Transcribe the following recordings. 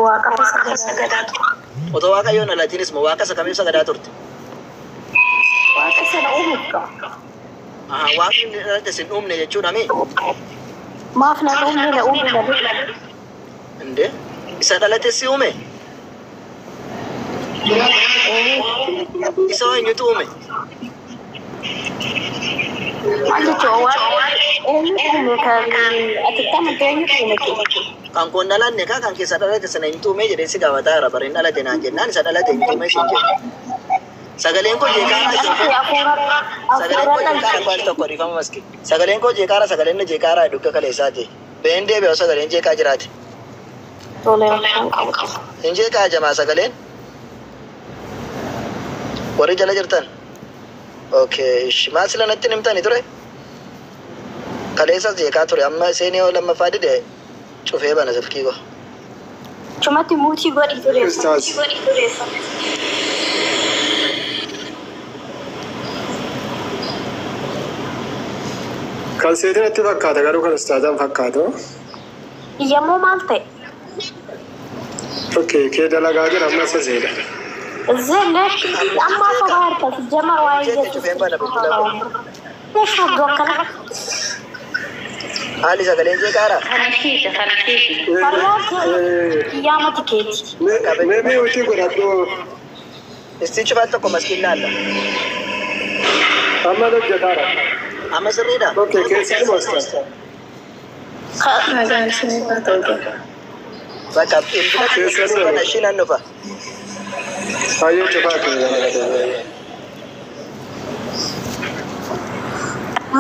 Waaqaaf sagadaa ture. Otoo Waaqayyoon dhalatiinis moo Waaqa isa kamiif sagadaa turte? Waaqa sana uumuuf qaba. Ahaa, Waaqni inni dhalate sin uumne jechuudha mi? Maaf nan uumne na uume malee. Inde isa dhalate si uume? Ee, Isa hoo eenyutu uume? Maal jechuudha waaqa eenyutu uume kan ati itti amante eenyutu uume kee? Kan koon dhalanne kaa kan keessa dhalate sana eenyutu uume jedhee si gaafataa jira. Bara hin dhalate naan jennaan isa dhalate eenyutu uume siin jedhe. Sagaleen koo jeeqaara Ati hafuura sagaleen hafuura koo jeeqaara dhalche. kwaan tokko dhiifama maski. Sagaleen koo jeeqaara sagaleen na jeeqaara dugga kaleessaati. Been deebi'aa sagaleen jeeqaa jiraate. Tole rakkoon qabu. Hin jeeqaa jamaa sagaleen warri jala jirtan. Okay, ishi maal sila natti hin himtani ture? Kaleessas jeeqaa ture amma seenii yoo lammaffaa dide cufee bana silkii koo. Chumatti muutii godhi ture. Ustaaz. Kan seetiin natti fakkaata garuu kan ustaazaan fakkaatu. Iyyamoo maal ta'e? Okay, kee dalagaa jira amma isa seedha. Zelle amma afaan harka jamar waa'ee Jeeqe cufeen bana bilbila koo. jechuudha. Iddoo akkana. Haalli sagaleen jeeqaara? Kana keeti, kana keeti. Fayyaa kee kiyyaamati keeti. Mee mee hojii godhadhu. Istii cufaan tokko maskiin laalla. Amma hojjetaara. Amma sirriidha? Okay, keessatti ustaaz. Nagaan isiniif haa ta'u. Bakka bilbila Keessatti bana ishii nan dhufa. Hayyee cufaa kee.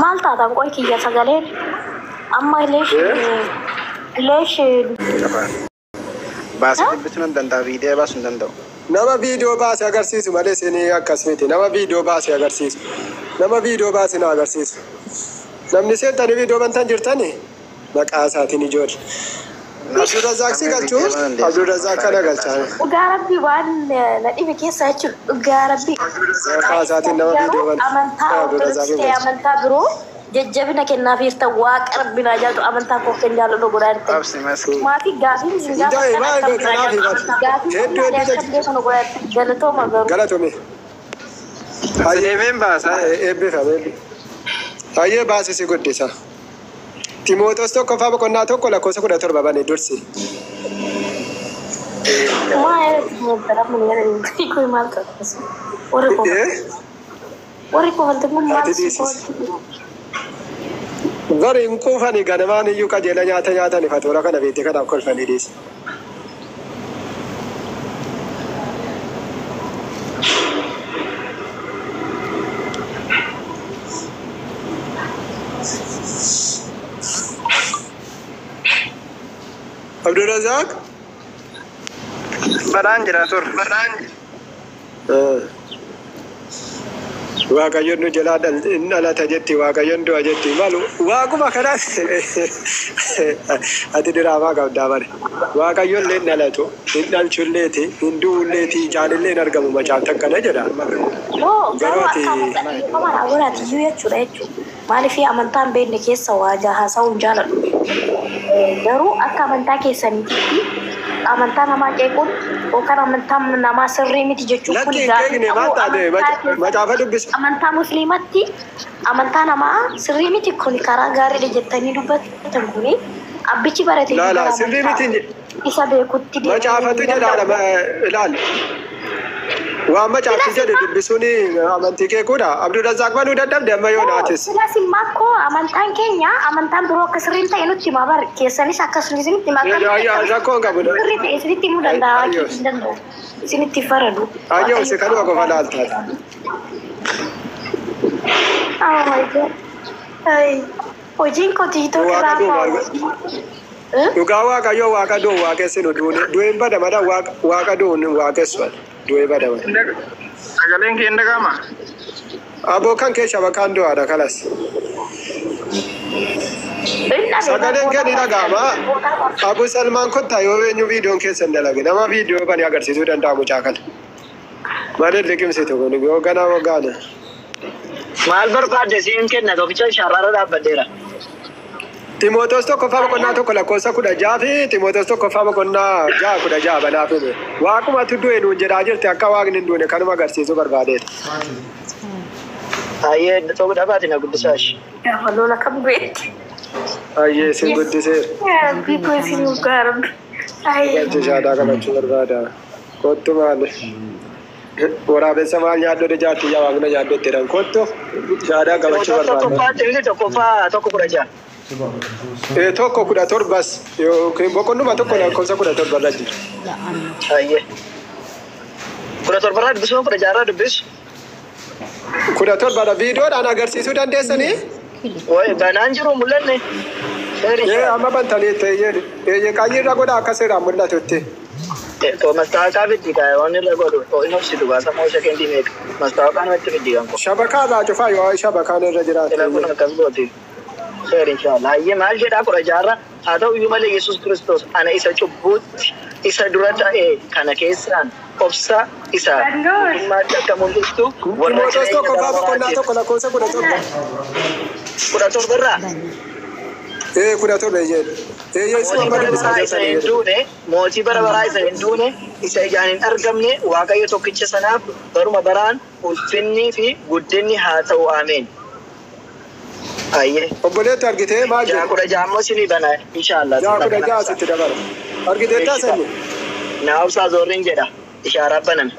Maal taatan qoy kiyya sagaleen amma leesh leesh Baasee dubbisuu hin danda'u, viidiyoo baasuu hin danda'u. Nama viidiyoo baasee agarsiisu malee isinii akkas miti. Nama viidiyoo baasee agarsiisu. Nama viidiyoo baasee na agarsiisu. Namni seentanii viidiyoo bantan jirtani maqaa isaatiin ijoollee. Abdurrazaaq si galchuu Abdurrazaaq kana galchaa. Dhugaa rabbi waan na dhibe keessa jechuudha. Dhugaa rabbi Maqaa isaatiin nama viidiyoo garuu banta. amantaa Abdurrazaaq ortodoksii ta'e galcha. amantaa biroo jajjabina kennaaf hirta waaqa rabbi naa jaalatu amantaa koo kan jaalladhu godhaa jirtan. Obsi maskii. Maatii gaafiin isin Ijaa gaafatan maal akkam naa kanaaf jaalatu. himatu. Gaafiin kun Hedduu malee hedduu akkam beekanu godhaa jirtan. Galatooma garuu. Galatoomi. Deemeen baasa. Eebbifame eebbi. Hayyee baasisi guddisa. Timootos tokkoffaa boqonnaa 1 lakkoofsa 17 bane dursi. Maa kun maal ta'u? Warri koo warri koo wanti kun maal Ati si dhiisis. Bari hin quufani ganamaan iyyuu qajeela nyaata nyaatani fatoora kana beektee kanaaf kolfanii dhiisi. Abdurrazaaq. Badhaan jira tur. Waaqayyoon nu jalaa hin dhalata jetti Waaqayyoon du'a jetti malu waaquma kanas ati diraamaa qabdaa bare Waaqayyoon illee hin dhalatu hin dhalchulleeti hin du'ulleeti ijaan illee hin argamu macaafta akkana jedha. Moo Garuu garuu ati akka amantaa dhiifama naa godhaati iyyuu jechuudha jechuudha. Maaliif amantaa hin beekne keessa waa haasa'uu hin jaaladhu. Garuu akka amantaa keessaniititti amantaa namaa qeequun yookaan amantaa namaa sirrii miti jechuun kun Lakki hin gaaffii qeeqne maal qabu taate amantaa keessan macaafa dubbisu. Amantaa musliimatti amantaa namaa sirrii miti kun karaa gaariidha jettanii dubbattan kuni abbichi barate iyyuu Laala gara sirrii amantaa miti isa beekutti deemuu macaafatu hin jedhaadha danda'u. ilaali. Waan macaafti Silas jedhe immoo dubbisuun amantii keekuudha. Abdurrazaaq banuu dadhabde amma yoo naatis. Silas immoo akkoo amantaan keenya amantaan biroo akka sirriin ta'e nutti hima bar keessanis akkasuma isinitti hima akkamitti akka Rakkoo hin qabu. sirrii ta'e isinitti himuu danda'a Ayyoo. hin danda'u isinitti faradu. Ayyoo si kanuma qofa laaltaati. Oh my God. Ay, hojiin koo TikTok Waaqa irraa du'u amma Dhugaa Waaqayyoo waaqa du'u waaqessinu du'een bada mada waaqa du'uun waaqessu du'ee bada mada. Sagaleen kee hin dhaga'amaa? Aboo kan kee shabakaan du'aadha kalas. Sagaleen kee ni dhaga'ama. Abu Salmaan kottaa yoo eenyu viidiyoon keessa hin dalage nama viidiyoo bani agarsiisuu danda'a mucaa kana. Malee liqimsitu kun yoo ganaa waggaana. Maal barbaadde siin kenna tokkicha shaarraarra dhaabbadheera. Ximootos tokkoffaa boqonnaa 1 lakkoofsa 16 fi Ximootos tokkoffaa boqonnaa 6 16 banaaf hime. Waaqumatu du'e nuun jedhaa jirti akka waaqni hin duune kanuma agarsiisuu barbaadeeti. Ayyee tokko dhabaati na guddisaa ishee. Gaafa lola kam du'etti. Ayyee sin guddiseera. Yaa Rabbii koo isin gargaaru. Ayyee. Galchi shaadaa qabachuu barbaada. Kottu maali? Waraabessa maal nyaaddu jaartii yaa waaqna nyaaddu itti jedhan kottu shaadaa qabachuu Ximootos barbaada. tokkoffaa Ximootos tokkoffaa 1 16. 1 17 yookiin boqonnuma 1 lakkoofsa 17 irra jira. Ayyee. 17 irraa dubbisu moo 16 irraa dubbisu? 17 viidiyoodhaan agarsiisuu dandeessanii? Wayi banaan jiru mul'anne. Seeri. Amma bantanii eeyyee qayyirra godha akka seeraan mul'atutti. Mastaawaqaa fiddi kaa waan irra godhu hin obsitu baasa moo sekendii meeqa mastaawaqaa namatti fiddi kan koo. Shabakaa irraa cufaa yoo shabakaan irra jiraate. Sila kun akkas gooti. Seeri inshallah. Ayyee maal jedhaa 16 irra haa ta'u iyyuu malee Yesuus Kiristoos ana isa cubbuutti isa dura ta'e kana keessaan obsa isa guutummaatti akka mul'istu warra Ximootos jireenya tokkoffaa bara boqonnaa baraatiif 1 lakkoofsa 17. 17 irraa 17 eeyyee. Eeyyee mootii amma bara dubbisaa baraa isa jirtanii hin jedhu. duune mootii bara baraa isa hin duune isa ijaan hin argamne Waaqayyo tokkicha sanaaf baruma baraan ulfinnii fi guddinni haa ta'u ameen. Ayyee. Obboleetti argitee maal 6 jedhu? 16 ammoo isinii bana inshallah. 6 16 sitti dabala. Argiteettaa sanyi? Naa obsaa zoorriin jedha ishaaraa baname.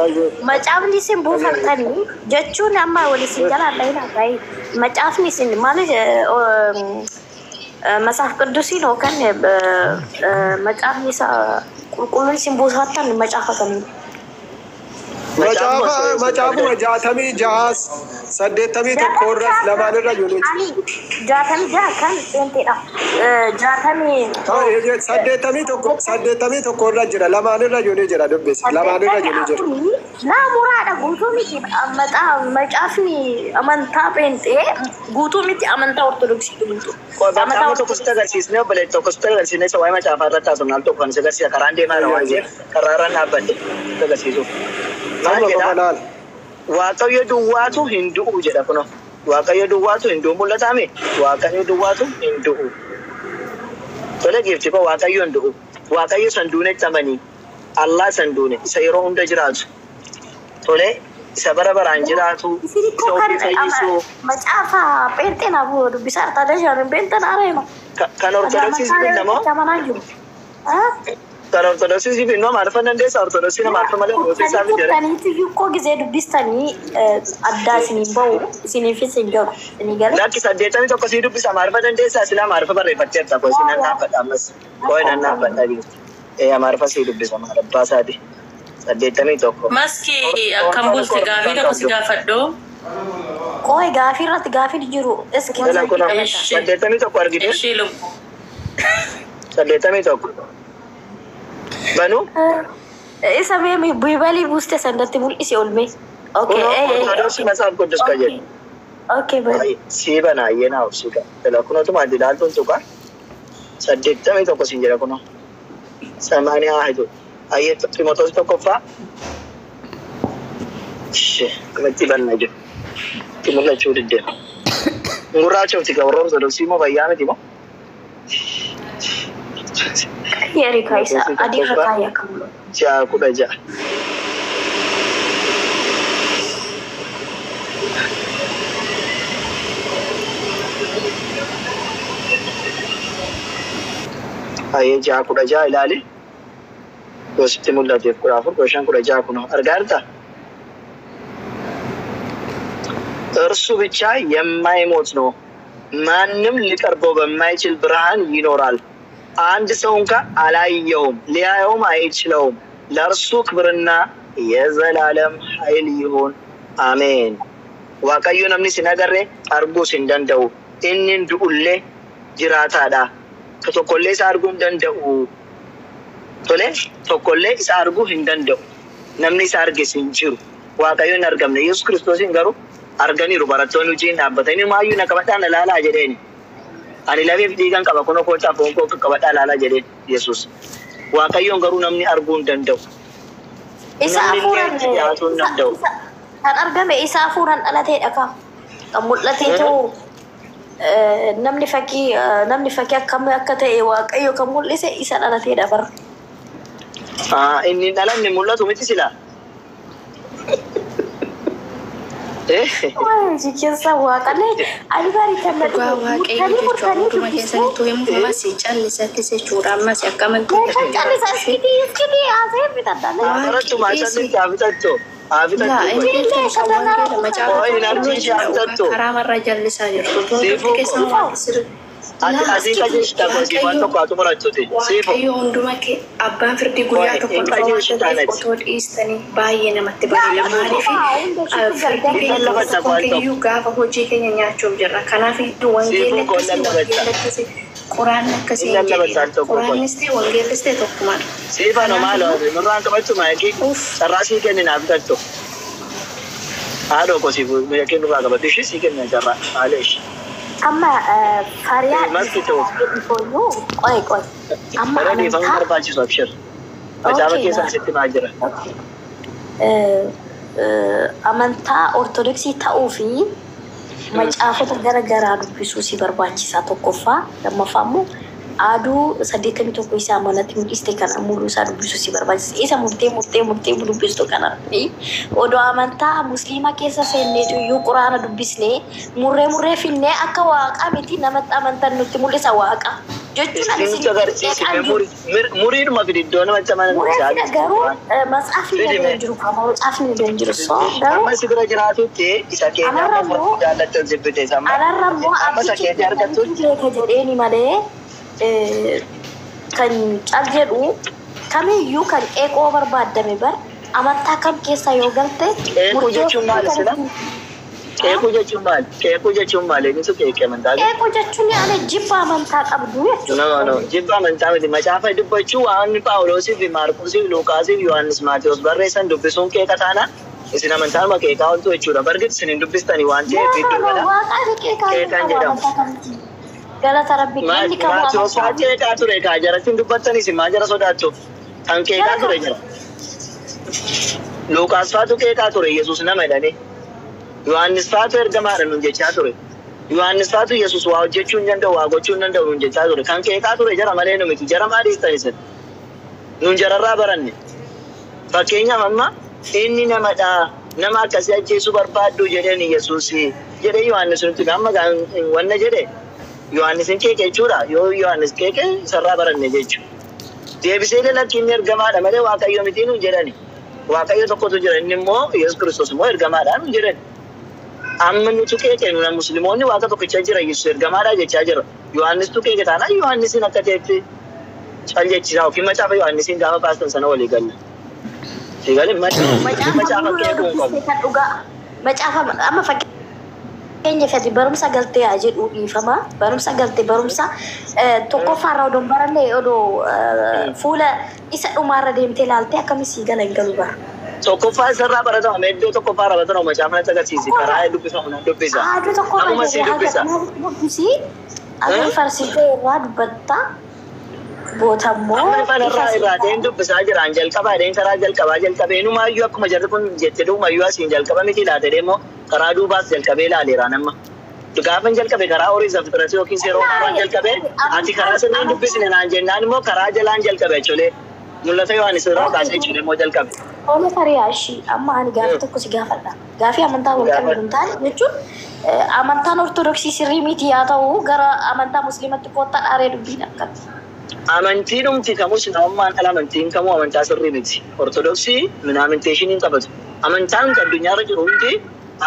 Ayyee. Macaafni isin buufattanii jechuun amma wal isin jalaa dhahina ta'e macaafni isin maal መጽሐፍ ቅዱሲን yookaan macaafni isa qulqulluun isin buufattan macaafa kamii? Macaafa macaafuma 66 81 irras lamaan irra jiru. Ani 66 kan pheenxeedha. 60 81 81 irra jira lamaan irra jiru jira dubbisi lamaan irra jiru jira. Laa muraadha guutuu miti macaafni amantaa pheenxee guutuu miti amantaa ortodoksii guutuu. Amantaa Bakka tokko sitti agarsiisnee obboleetti tokko sitti agarsiisnee isa waa'ee macaafaa irratti haasofna al tokko kan si agarsiisa karaan deemaa jira waan ta'eef karaarraan dhaabbadhe sitti agarsiisuuf. Maal Amma qofa jedhaa? laala. Waaqayyo duwwaatu hin du'u jedha kunoo. Waaqayyo duwwaatu hin du'u mul'ataame? Waaqayyo duwwaatu hin du'u. Tole giifti koo Waaqayyo hin du'u. Waaqayyo san duunetti amanii. Allah san duune isa yeroo hunda jiraatu. Tole isa bara baraan jiraatu Isin isa ikkoo kan ofii fayyisu macaafa pheenxee naa bu'u dubbisaa artaa dashaan pheenxee naa reema. Kan ortodoksii finnamoo Amanaa jiru. kan ortodoksii finnoo maal dandeessa ortodoksii nama akka malee mootii isaa fidere. Kuttaniitu ikkoo gisee dubbistanii addaa isiniin bahu isiniifis hin galu. Isinii galee? Lakki 81 sii dubbisa maarfa dandeessaa silaa maarfa barreeffatteerta koo isin nan dhaabbadha ammas koo nan dhaabbadha jirti. Amaarfa sii dubbisa maal abbaa isaati. 81. Maski akkam bulte gaafii tokko si gaafadhu. Qooyi gaafii irratti gaafiin jiru. Iski Jala kun 81 argite Ishee lubbu. 81. Banuu Isa mee biibalii buuste sandatti mul'isi olmee. Okay. kunoo ortodoksii matsaaf quddus ka jedhu. Okay, bye. Sii bana ayyee naa obsii qaba. Jala kunootuma addi ilaaltuun tuqa. 81 siin jedha kunoo. Samaaniyaa ahidu. Ayyee Ximotoos tokkoffaa. Ishee akkamitti banna jedhu. Itti mul'achuu diddeen. Gurraacha uti qaba warra ortodoksii moo fayyaa miti moo? Yeeri kaayisa adii irra kaayee akka mul'atu. 6 16. Ayyee 6 16 ilaali. Gositti mul'ateef 14 15 16 kunoo argaa jirtaa? እርሱ ብቻ የማይሞት ነው፣ ማንም ሊቀርበው በማይችል ብርሃን ይኖራል። አንድ ሰው እንኳ አላየውም፣ ሊያየውም አይችለውም። ለእርሱ ክብርና የዘላለም ኃይል ይሁን፣ አሜን። Waaqayyo namni sin agarre arguus hin danda'u. Inni hin du'ullee jiraataadha. Tokkollee isa arguu hin danda'u. Tole tokkollee isa arguu hin danda'u. Namni isa arges hin jiru. Waaqayyo hin argamne. Yesuus Kiristoosiin garuu arganiiru barattoonni hojiin dhaabbatanii maayyuu na qabadhaa na ilaalaa jedheen. Ani lafeef dhiigan qaba kunoo koochaa foon koo qabadhaa ilaalaa jedheen Yesuus. Waaqayyoon garuu namni arguu hin danda'u. Isa Namni illee hafuuraan itti dhiyaatuu hin danda'u. kan argame isa hafuuraan dhalateedha kaa. Kan mul'atee ta'u Namni fakkii akkam akka ta'e Waaqayyo kan mul'ise isa dhalateedha bara. Inni hin dhalanne mul'atu miti sila. Hojii keessa waaqallee ani barii kan na Dhugaa dhufe Waaqayyo murtanii jechuudha. murtanii Hunduma dubbistee keessanittuu himuuf ammas callisattis jechuudha. Ammas akka amantii meeshaan callisa iskitii iskitii haasa'ee bitadha. Barattu maashalli haa fixattu. Haa Laa fixattu. inni beektan kan wangeela macaafa Qoy hin argu ishee haa fixattu. karaa marra jallisaa jirtu. Hundumti Siifuu keessan koo. waan sirri. Ati asii qajeelchita koo waan tokko haa xumurattuti. Siifuu. Waaqayyo hunduma kee abbaan firdii guyyaa Qoy tokko hin dhufa waan qajeelchitaa ta'eef nati. otoo dhiistanii baay'ee namatti bareeda. Maaliif firdii keenya Lallabata tokko waan tokko. keenya gaafa hojii keenya nyaachuuf jirra. Kanaaf iyyuu wangeelli Siifuu koo akkasii lallabata. wangeelli akkasii quraanni akkasii Hin hin lallabata jedhina. al tokko qoy. Quraannis ta'e wangeellis ta'e tokkumadha. Siifano maalo nurraan qabachuu maayikii Uff. Carraa sii kennina haa fixattu. Haadhoo koo siifuu maayikii nurraa qabatu ishee sii kennina carraa haala ishee. Amma fariyaa Maski ta'u. dhiifonyuu qoy qoy. Amma Bara dhiifama amantaa barbaachisu abshir. Macaafa Okay, keessan sitti maa jira. Amantaa Ortodoksii ta'uu fi macaafota gara garaa dubbisuu si barbaachisa tokkoffaa. Lammaffaa immoo aduu 81 isaa manatti mul'iste kana mul'uu isaa dubbisuu si barbaachisa. Isa murtee murtee murtee dubbistu kana fi odoo amantaa musliimaa keessa seenneetu iyyuu quraana dubbisnee murree murree finnee akka waaqaa miti namatti amantan nutti mul'isa waaqa. Jechuun ani Isin isin agarsiisi qeeqaan jiru. muriidhuma fidi iddoo namatti amanan Muree fida garuu matsaafni Fidi illee mee. hin jiru qaba matsaafni illee hin jiru so garuu Amma si bira jiraatutti isa keenya Anarra amma immoo- jaallattan jibbite amma anarra immoo amma isa abbichi keetii argattutti beeka jedheeni malee kan cal jedhu kamiyyuu kan qeeqoo barbaaddame bar amantaa kam keessa yoo galte Qeequu jechuun maali sila? Qeequu jechuun maali? Qeequu jechuun maali? Inni qeeqee amantaa Qeequu jechuun ani jibba amantaa qabdu jechuudha. No, no, jibba amantaa miti. Macaafa dubbachuu waan Phaawulosii fi Maarqosii fi Luuqaasii fi Yohaannis Maatiyos barreessan dubbisuun qeeqa taana isin amantaanuma qeeqaa ooltu jechuudha. Bargit isin hin dubbistanii waan ta'eef iddoo kana Waaqaan qeeqaa hin qeeqaan qabu jedhamu. amantaa kamti. Galata Rabbi inni qabu Maatiyos fa'aa amantaa. qeeqaa ture kaa jaratti hin dubbattanii isin maa jara sodaattu? Kan qeeqaa ture jira. Luuqaas fa'aatu qeeqaa ture Yesuus nama jedhanii. Yohaannis fa'aatu ergamaadha nuun jechaa ture. Yohaannis fa'aatu Yesuus waa hojjechuu hin danda'u, waa gochuu hin danda'u nuun jechaa ture. Kan qeeqaa ture jara malee nu miti. Jara maa dhiistan isin? Nuun jararraa baranne. Fakkeenyaaf amma inni namadha. Nama akkasii ajjeesuu barbaaddu jedheen Yesuus jedhee Yohaannis nutti hime. Amma wanna jedhe Yohaannis hin qeeqe jechuudha. Yoo Yohaannis qeeqe isarraa baranne jechuudha. Deebisee lakki inni ergamaadha malee Waaqayyo miti nuun jedhani. Waaqayyo tokkotu jira inni immoo Yesuus Kiristoos immoo ergamaadha nuun jedhani. Amma nuti qeeqe nuna musliimoonni waaqa tokkicha jira Yesuus ergamaadha jechaa jira. Yohaannistu qeeqe taanaan Yohaannisiin akka ta'etti cal jechisaa yookiin macaafa Yohaannisiin gaafa baastan sana walii galla. Siigalee macaafa qeequu hin qabu. Kan dhugaa macaafa amma fakkeenya fedhi barumsa galtee haa jedhu dhiifama. Barumsa galtee barumsa tokkoffaarraa odoo hin baranne odoo fuula isa dhumaarra deemtee ilaaltee akkamii sii gala hin galu bara. Tokkoffaa isarraa baratama iddoo tokkoffaa irraa baratama macaafa natti agarsiisi karaa dubbifamu nan dubbisa. Haaduu tokko Amma sii dubbisa. Dubbisii akka farsitee irraa dubbatta bootammoo. Amma ifan irraa irraa ta'een dubbisaa jira. An jalqabaa dheen karaa jalqabaa jalqabee inumaayyuu akkuma jarri kun jette duumayyuu asiin jalqaba miti ilaate deemoo karaa duubaas jalqabee ilaaleera nama. Gaafan jalqabe karaa horii zafixirasii yookiin seera uumamaan jalqabe ati karaa sirriin dubbisne naan jennaan immoo karaa jalaan jalqabe jechuudha. Mul'ata Yohaannis irraa kaasee jechuudha immoo jalqabe. Ooma fariyaa ishii amma ani gaafii tokko si gaafadha. Gaafii amantaa wal qabatu hin taane jechuun amantaan Ortodoksii sirrii miti haa ta'u gara amantaa musliimatti koottaa dhaaree dubbiin akkami. Amantii dhumti kamus namummaan dhala amantiin kamuu amantaa sirrii miti. Ortodoksii minaaminteeshinii hin qabatu. Amantaan addunyaarra jiru hundi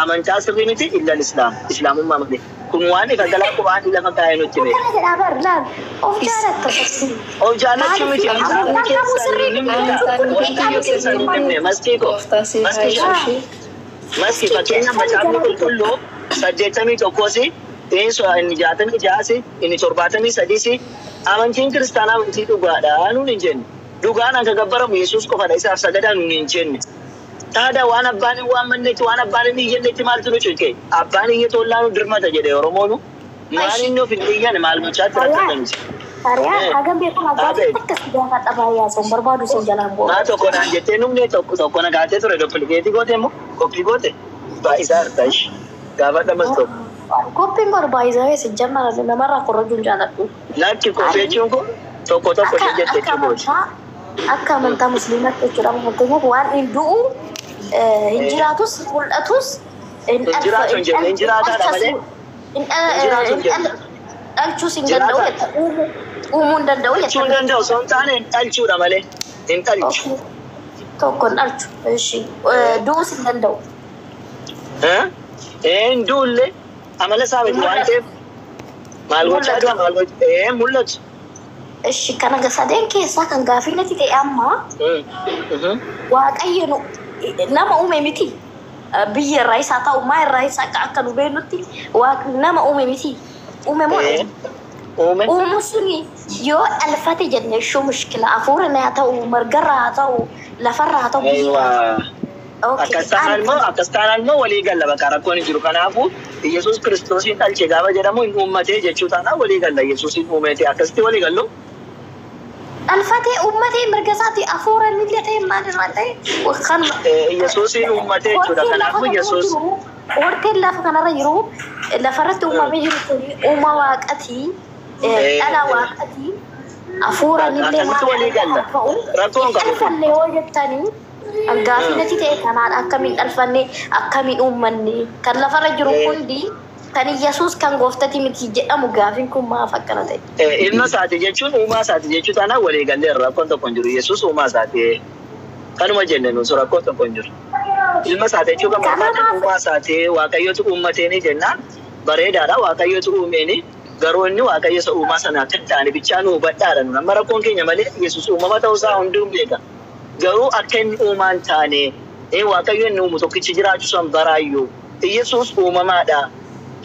amantaa sirrii miti illal islaam. Islaamummaa malee. Kun waan ifa galaa qubaan lafa kaa'ee nutti beeka. Akkana jedhaa bar laal of jaalatta. Of jaallachuu miti amantaan keessan ni mul'ata. Waaqayyo keessan hin himne maskii ko. Gooftaan siif haa Maskii ishee. Maskii fakkeenyaaf macaafni qulqulluu 81si inni 66si inni 73si amantiin kiristaanaa amantii dhugaadha nuun hin jenne. Dhugaan akka gabbaramu Yesuus qofadha isaaf sagadaa nuun hin jenne. Taada waan abbaan hin waammannetti waan abbaan hin iyyannetti maaltu nu cinqe? Abbaan iyya tollaa nu dirmata jedhe Oromoonu. Maal inni of hin iyyan maal gochaatti rakkatan miti. Fariyaa hagam beekamaa gaafii takka si gaafadha baay'ee sun barbaadu sun jalaan bu'u. Maa tokko naan jettee numne tokko tokko na gaatee ture duplicate goote immoo copy goote baay'isaa harta ishi. Gaafadha mas tokko. Koppiin barbaachisaa sijjamma namarraa korrojuun jaalladhu. Lakki kophee jechuun kun tokko tokko ishee jette jechuudha. Akka amantaa musliimaatti jechuudha. Fakkeenyaaf waan hin du'u hin jiraatus mul'atus hin jiraatu hin jenne hin jiraataadha malee. Hin jiraatu hin jenne. Dhalchuus hin danda'u jetta uumuu hin danda'u Dhalchuu hin jetta. danda'u osoo hin taane hin dhalchuudha malee. Hin dhalchu. Tokko hin dhalchu. Ishi du'uus hin danda'u. Hin du'ullee amala isaa miti waan ta'eef maal gochaa jira maal gochaa mul'atu. Ishi kana sadeen keessaa kan gaafii natti ta'e amma Waaqayyo nama uume miti. Biyya irraa isaa ta'u maa irraa isaa akka nu beeknutti nama uume miti. Uume moo Uume. Uumu suni yoo dhalfate jenne ishuu mushkila hafuura haa ta'u margarraa haa ta'u lafarraa haa ta'u biyya. Akkas taanaan immoo walii galla bakka rakkoon hin jiru. Kanaafuu Yesuus Kiristoosiin dhalche gaafa jedhamu hin uummatee jechuu taanaan walii galla Yesuusiin uumeete akkasitti walii gallu. Dhalfatee uummatee mirga isaati hafuura illee ta'e maalirraa ta'e kan Yesuusiin uummatee jechuudha. Kanaafuu Yesuus. Horteen lafa kanarra jiru lafarratti uumamee jiru kun uuma waaqatii dhala waaqatii hafuura illee Rakkoon qabu. Dhalfanne yoo jettanii gaafii natti ta'e kanaan akkamiin dhalfanne akkamiin uummanne kan lafarra jiru hundi kan Yesuus kan gooftati miti jedhamu gaafiin kun maaf akkana ta'e. Ilma isaati jechuun uumaa isaati jechuu taanaan walii galleerra rakkoon tokko hin jiru. Yesuus uumaa isaati. Kanuma jenne nuti rakkoon tokko hin jiru. Ilma isaati jechuu kan barbaadan uumaa isaati waaqayyotu uummateeni jennaan bareedaadha waaqayyotu uumeeni garuu inni waaqayyo isa uumaa sana akka hin taane bichaa nu hubadhaadha nu amma rakkoon keenya malee Yesuus uumama ta'uusaa hunduu hin beeka. Garuu akka inni uumaa hin taane waaqayyo inni uumu tokkichi jiraachuu san baraayyuu Yesuus uumamaadha.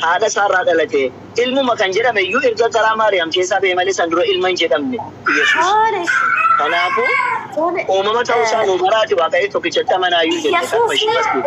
Haadha isaarraa dhalate ilmuma kan jedhame iyyuu erga karaa Maariyaam keessaa ba'e malee san dura ilma hin jedhamne Yesuus. Kanaafuu uumama ta'uusaa nu baraati waaqayyo tokkichatti amanaayyuu jenne.